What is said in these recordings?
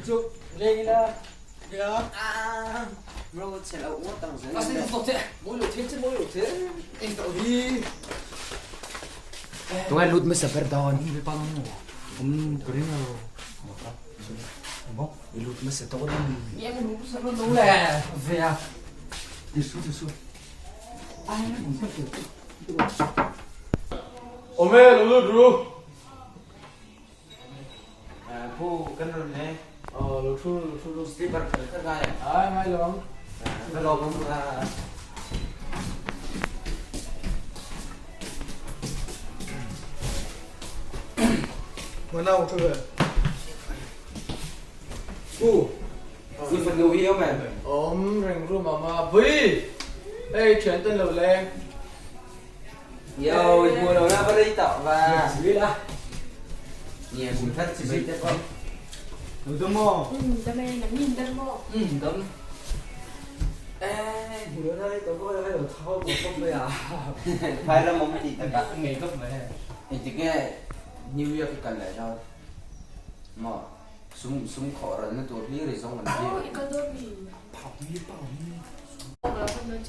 Chu leng ila. Ya. Bro, chhe lo ngawt ang zel. Asin tawk che. Mawi lo thil che mawi lo thil. Eng tawh hi. Tungai lut hmasa ber dawn. Ve pa nang um ka ring lo. Mo i lut hmasa dawn. Ye ka lut hmasa dawn lo le. Ve a. Ti su ti su. Ai um ka ti. Ome lo lut ru. Pu kan rawn le. Aw lo thu lo thu lu. Slipper kher kher ngai em? Ai ngai lo ang. Ka lawm awm ka. Mana thu ve. Pu i fanu hi awm em? Awm reng ru mama. Pui! Hei thian ten lo leng. Yo, i hmu lo na va rei tawh va. Nge kum thar chi bai te pawh. Lo dam maw? Um dam e, nang nin dam maw? Um dam. Eh, hmu lo na rei tawh bawk a, hei lo thau tawh khawp mai a. Phai ram awm tih takah. Ngei khawp mai. Engtik nge New York i kal leh dawn? Maw? Sum sum khawh ral na tur hlir i zawng an ti. Oh, i kal dawn mi? Pau mi pau mi. Bro,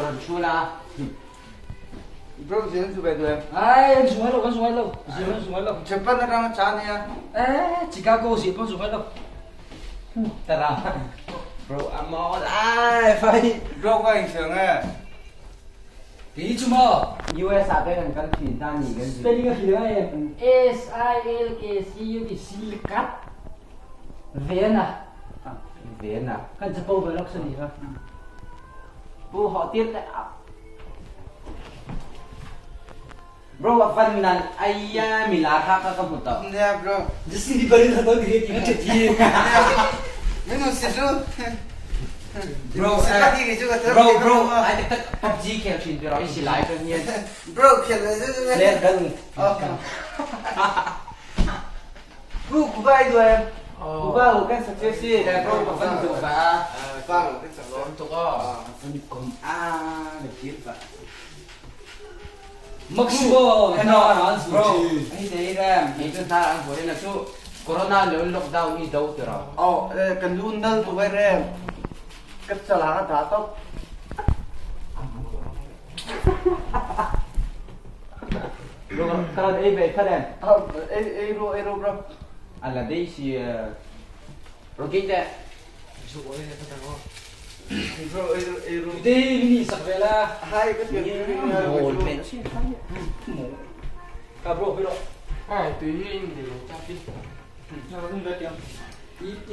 rawn thu la. Bro, zin zu ve duh em? Ai, an zu ngai lo, kan zu ngai lo. Zin an zu ngai lo. Japan atanga cha nia. Eh, Chicago zin pawh an zu ngai lo. Tara. Bro, a mawl ai fai. Bro ka inchhir nge? Kei chu maw? US ah te kan kal thin ta ni kan zin. Spelling a hrilh ngai em? S I L K C U T Silkat Vena. Vena. Kan chapo ve lawk sa ni kha. Pu hawh tir teh a. Bro a van nalh ai mi lar kha ka ka hmu tawh. Nia bro. Justin Bieber in kha create ti ka thi. Min un si ru. Bro bro bro ai tak tak PUBG khel thin ti ro i si lai kan hian. Bro khel le zu Len kan. Pu kubai duai. Kuba u kan success si. Bro ka van duh ba. Ba u kan success. Lawm tuk a. Van kom a na phir ba. Maximo Bro, hei dei rem, hei chu hnar an buai na chu corona lo lockdown hi do ti ro. Oh, kan lu nal tu vai rem. Ka chala ka da top. Bro, karon ei ve kha den. Ei ei ro ei ro bro. Ala dei si ro ke te. Bro ei ro ei ro. Dei mini sak ve la. Hai ka tiang Ngol men si. Ka bro bro. Ai tui hi in de cha pi.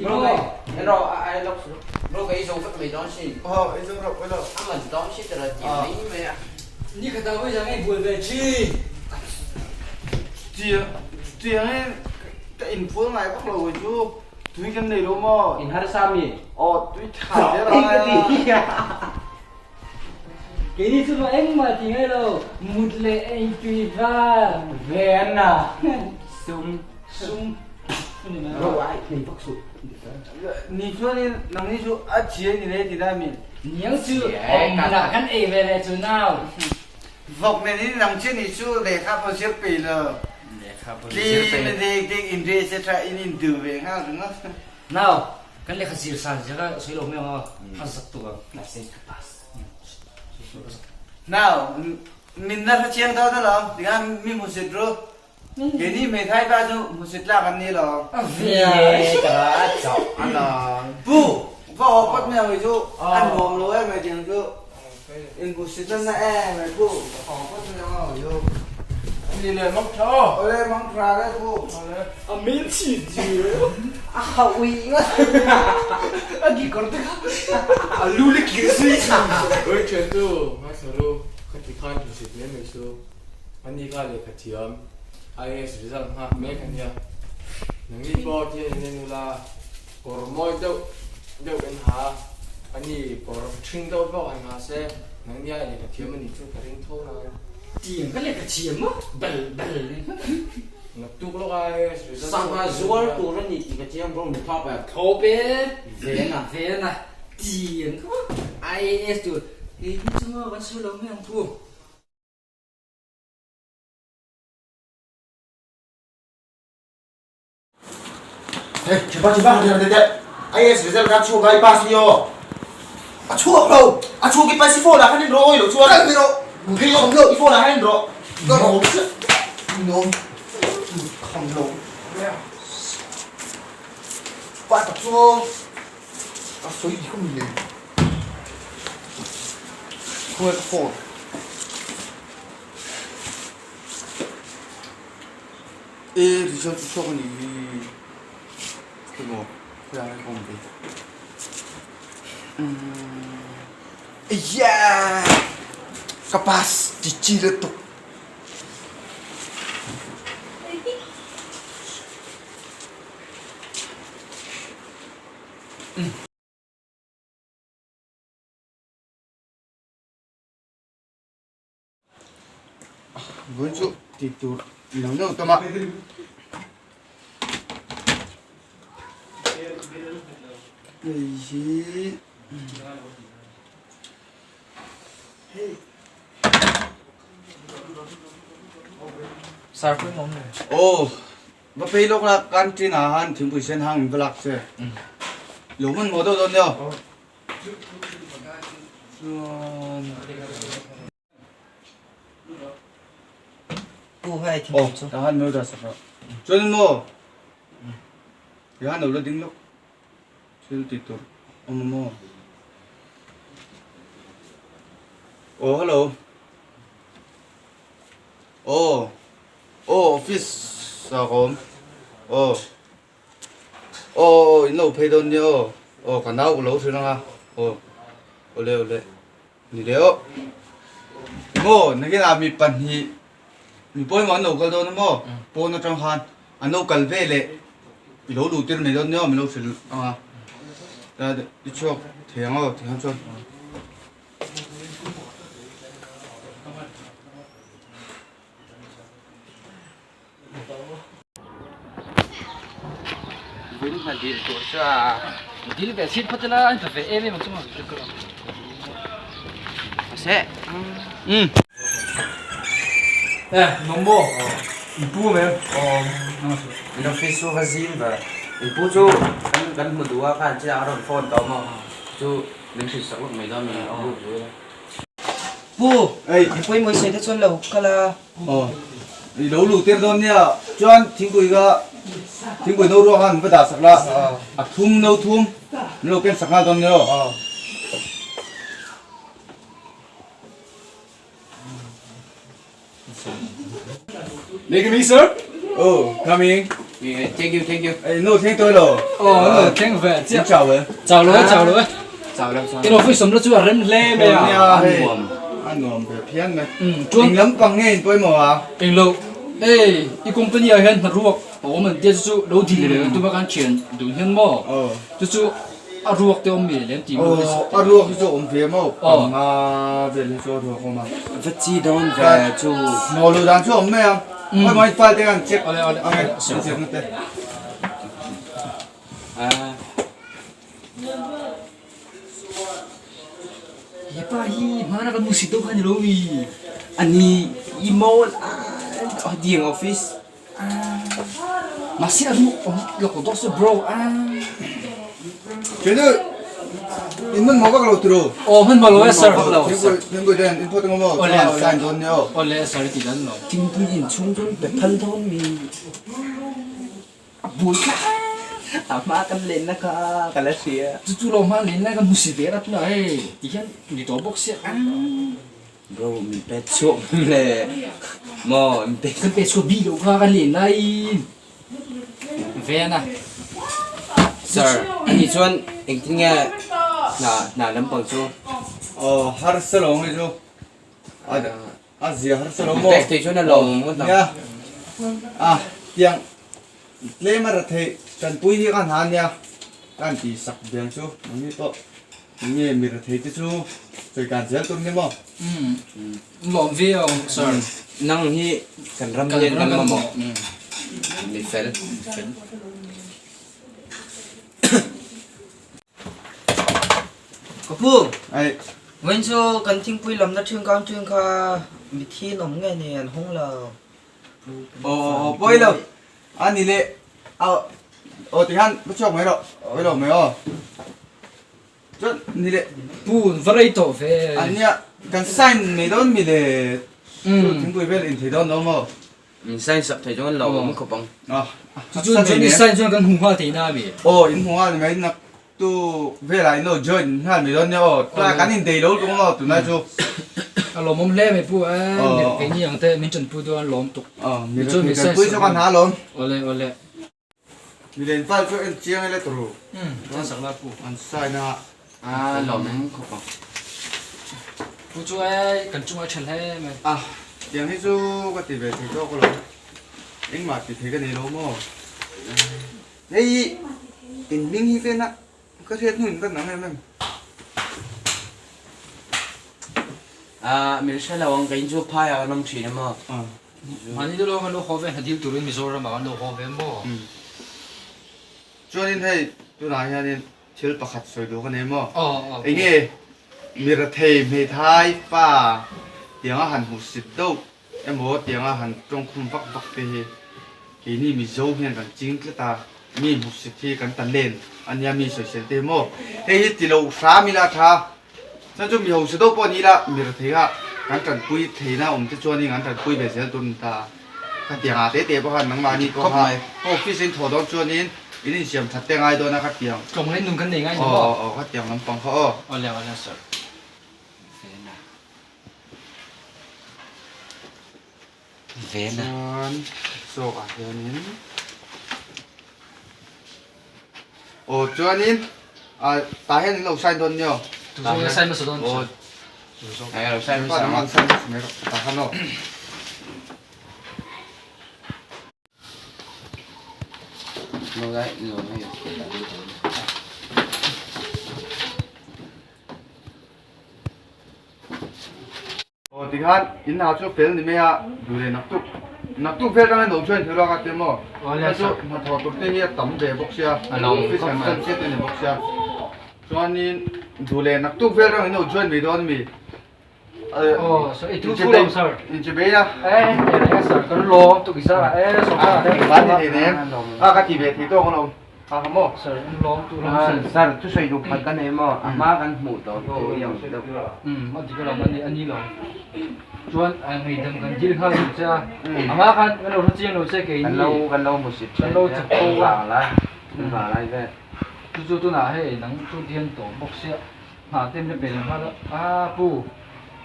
Bro cái ro ai lok su. Bro cái zo fat mai don sin. Oh, ei zo ro ei lo. Aman don sin tara ti mai mai a. Ni kha ta voi jang ei bual ve chi. Tiang tiang ei ka in phul ngai bak lo chu. Tui kan nei lo maw? In har sa mi. Oh, tui tha te ra. Kei ni chu ma engmah ti ngai lo. Mut le ei tui va. Ve an na. Sum. Sum. Bro ai thei bak su. Ni chuan in nang ni chu a chia ni le ti da mi. Niang chu om na kan ei ve le chu nau. Vok ne ni nang che ni chu lehkha pawh zir pe lo. Lehkha pawh Tli zir pe. na dek dek in re se tha in in du ve nga ringa. Nau, kan lehkha zir san zir a soi lo mai ang a zak tuk ang. Na se ka pass. Nau, min na hra chiang tho ta lo. Tinga mi hmusit ru. Ke ni hmeithai pa chu hmusit tlak an ni lo. A ve. Tara chau along. Pu, va ho pot me ang chu an nuam lo em mai tiang chu. In hmusit na na em mai pu. Ho pot me ang yo. Ni le mong tha. Ole mong tha le pu. A min chi ji. A hau ui nga. A gi kor te kha. A lu le kir sui. Oi chen tu, ngai saru, khati khan hmusit mai mai su. Ani kha lehkha thiam IAS result nghak mek a nia. Nangni pawh hian in en ula kawr mawi deuh deuh en ha ani kawr ṭhing deuh bawk han ha se nangni a lehkha thiam a nih chu ka ring tho na. Tiang ka lehkha thiam a bal bal. Naktuk lawk IAS result Sangha zuar tur a ni tih ka chiang bro mi thap e. Thlawp e. Vena vena ti an kha IAS tur kei hi chu maw kan sawi lo mai ang thu. Hey, thipa thipa han thiam tete. IAS result kha chhuak a i pass ni aw. A chhuak lo. A chhuak i pass i phone ah khan in rawh awi loh chuan. Kal mi rawh. Phei kham lo i phone ah khan in rawh. Ka rawh. Nom. Kham lo. Pa tak chu a sawi dik a mi le. Khawnge ka phone. E result chu chhuak a nih hi emaw khawilai ah nge ka awm ve umm yeah ka pass ti chi lutuk. Vawiin chu tih tur neuh neuh tam a. Hei hi Aw va phei lawk la canteen ah khan thingpui sen hang in va lak che. Lo hmanhmawh deuh dawn nia. Chuan. Aw tah khan note a sak a chuanin maw tikhan lo la ding lawk thil tih tur awm a maw aw hello aw aw office ah ka awm aw aw aw in lo phei dawn nia aw aw ka nau ka lo hrilh ang a aw awle awle. Ni deuh. Maw, nakinah mi pahnih mi pawimawh an lo kal dawn a maw? Pawn atang khan an lo kal ve leh i lo luh tir mai dawn nia min lo hrilh ang a. I chhuak thei ang aw tikhan chuan. Vin hna dil tur chu a dil ve chhit phawt ila an pe ve em em ang chu maw. Mahse umm eh nuam maw in pu mai aw in office chu va zim ve in pu chu kan kan hmu duh a khan chiah a rawn phone tawh maw chu min hrilh sak lawk mai dawn mi lut ve ila. Pu mi pawimawh i sawi te chuan lo kal a. Aw, i lo luh tir dawn nia, chuan thingpui kha thingpui no ruak khan va dah sak la, a thum no thum min lo ken sak nghal dawn nia aw. May I come in sir? Oh, coming. Thank you, thank you. Ê, no thleng tôi lo. Aw, no thleng ve chiah. Chào em. Chào lo e, chào lo e. Chào lo, chào. In office awm la chu a rem hle mai a. Nia, hei. A nuam ve phian mai. Chuan Eng lampang nge in pawimawh a? Eng lo. Hei, i company ah hian hnaruak a awm an tia chu chu lo dil ve tuma kan thian dun hian maw? Chu chu a ruak te awm mi lem tih maw? Aw, a ruak hi chu awm ve maw? Panga vel hi chu a ruak awm a. Va chi dawn ve chu. Maw lu dan chu awm mai a. Khawi maw i file te khan check. Awle awle. Ange, an check na te. He pa hi hmana kan hmusit deuh kha ni lo mi. Ani i mawl a diang office. Mahse a ruh awm lawk lo dawk se bro a. Kei chu in hman maw vak lo tiro. Aw hman maw lo e sir. Thingpui thingpui ten in phawt ang maw. Awle sign dawn nia aw. Awle sir ti dan lo. Thingpui in chhung chuan pe phal dawn mi. A buai kha. A hma kan lenna kha ka la hria. Chu chu lo hma len lai kan hmu si ve rat la hei ti hian ni tawh bawk sia. Bro min pet chhuak hmel le maw min pet. Kan pet chhuak bik loh kha kan len laiin ven a. Sir ani chuan engtin nge hna hna lampang chu. Aw harsa lo nge chu a zia harsa lo maw. Pek thei chuan a lawm ngawt ang. Nia a tiang tlem a ra theih tanpui hi ka hna nia ka han tih sak biang chu mahni pawh. Nge mi rethei te chu sawi kan zel tur ni maw? Lawm ve ang sir. Nang hi kan ram hian kan mamawh. Mi fel. Fel. Ka pu, Ai. Vawiin chu kan thingpui lamna ṭhin kang ṭhin kha mithi an awm nge ni an hawng lo. Aw aw pawi lo, a ni le aw aw tikhan ka chhuak mai rawh, pawi lo mai aw. Chuan ni le. Pu va rei tawh ve. A nia kan sign mai dawn mi le chu thingpui vel in thei dawn lo maw? Min sign sak thei chuan lo awm khawp ang. Chu chu chuan i sign chuan kan hmu nghal theihna a mi? Aw in hmu nghal mai nak tu velah in lo join nghal mai dawn nia aw. Tunah kan indei lo tluk maw tunah chu. A lawmawm hle mai pu e, keini ang te min tanpui dawn a lawm tuk. Aw mi tanpui chu ka hna alawm. Awle awle. Milen file chu en chiang ila turu. Chuan sak la pu. An sign a. A lawm khawp ang. Pu chu e kan chungah a then hle mai. A tiang hi chu ka ti ve thei tawk alawm. Engmah ti thei ka nei lo maw? Hei in hming hi ka en a, ka hriat hnu in ka nang em em. A min hre lo ang kei chu phaiah kan awm thin a maw? Mahni deuh lo kan lo haw ve hna dil turin Mizoram ah kan lo haw ve maw? Chuanin hei tunah hianin thil pakhat sawi duh ka nei maw? Enge mirathei hmeithai pa tianga han hmuhsit deuh emaw tianga han tawngkhum vak vak te hi keini Mizo hian kan ching tlat a, mi hmuhsit hi kan talent ania mi sawisel te hi maw? Hei hi ti loh hram ila a tha. Chuan chu mi hausa deuh pawh ni ila mi rethei kha kan tanpui theihna awm te chuanin an tanpui ve zel tur a ni ta. Khatiang ah tete pawh khan nangmahni pawh kha ka office in thawh dawn chuanin in insiam that te ngai dawn a khatiang. Tlawmngaih nun kan nei ngai ni maw? Aw aw khatiang lampang kha aw. Awle awle sir. Vena. Vena. Chuan zawk ah hianin aw chuanin ah tah hian in lo sign dawn nia aw. Tu zawk nge sign hmasa dawn aw. Tu zawk. Ai lo sign hmasa ang. Sign hmasa mai rawh tah khan aw. Lo lai lo lai. Aw tikhan in hna chu fel ni mai a, duh leh naktuk naktuk vel atangin lo join thei ruak a ti maw? Hei chu hnathawh tur te hi a tam ve bawk sia, office kan tan chiah te a ni bawk sia. Chuanin duh leh naktuk vel atangin lo join mai dawn a mi? Aw sir i thu thu lo sir. Inchibei a. E e sir kan lawm tuk i sir a e sawrkar ah te. Engmah ni thei nem a ka ti ve thei tawk alawm. Ha ha maw? Sir, an lawm tu lawm sir. Sir, thu sawi duh phat ka nei maw? A hma kan hmuh tawh hnu i ang deuh. Umm, a dik alawm, a ni lo. Chuan ngeihdam kan dil nghal duh che a. A hma khan kan lo hre chiang lo che kei ni. Kan lo kan lo hmu sit Kan lo chak ko a. Vang lai, vang lai vel. Chu chu tunah hei nang chu hian tawh bawk sia. Hna te min pe leh nghal a. A pu,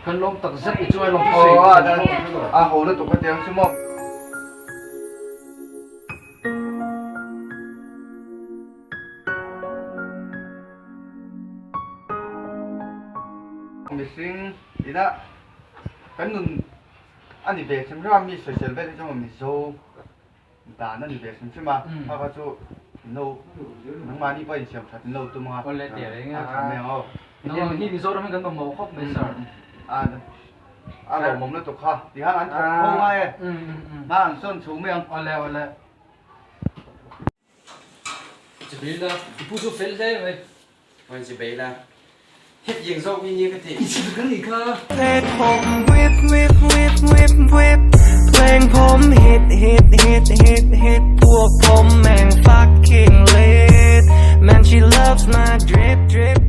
kan lawm tak zet i chuan lawm thu sawi duh. Aw, a ho lutuk ka ti ang chu maw. Mihring ina kan nun a ni ve hrim hrim a, mi sawisel vel hi chuan Mizo dan a ni ve hrim hrim a, kha kha chu in lo nangmahni pawh insiam that in lo tum ang a, a tha mai ang aw. Nangmah hi Mizoram hi kan mamawh khawp mai sir. A lawmawm lutuk kha tihian an thawk tho ngai e, hma an sawn chho mai ang. Awle awle. Chi la, i pu chu fel hle mai. Rawn chi bei la, hetiang zawk hi nia ka tih. I chi ka nih kha. เพลงผมวิบวิบวิบวิบวิบเพลงผมฮิตฮิตฮิตฮิตฮิตพวกผมแม่ง fucking lit Man she loves my drip drip.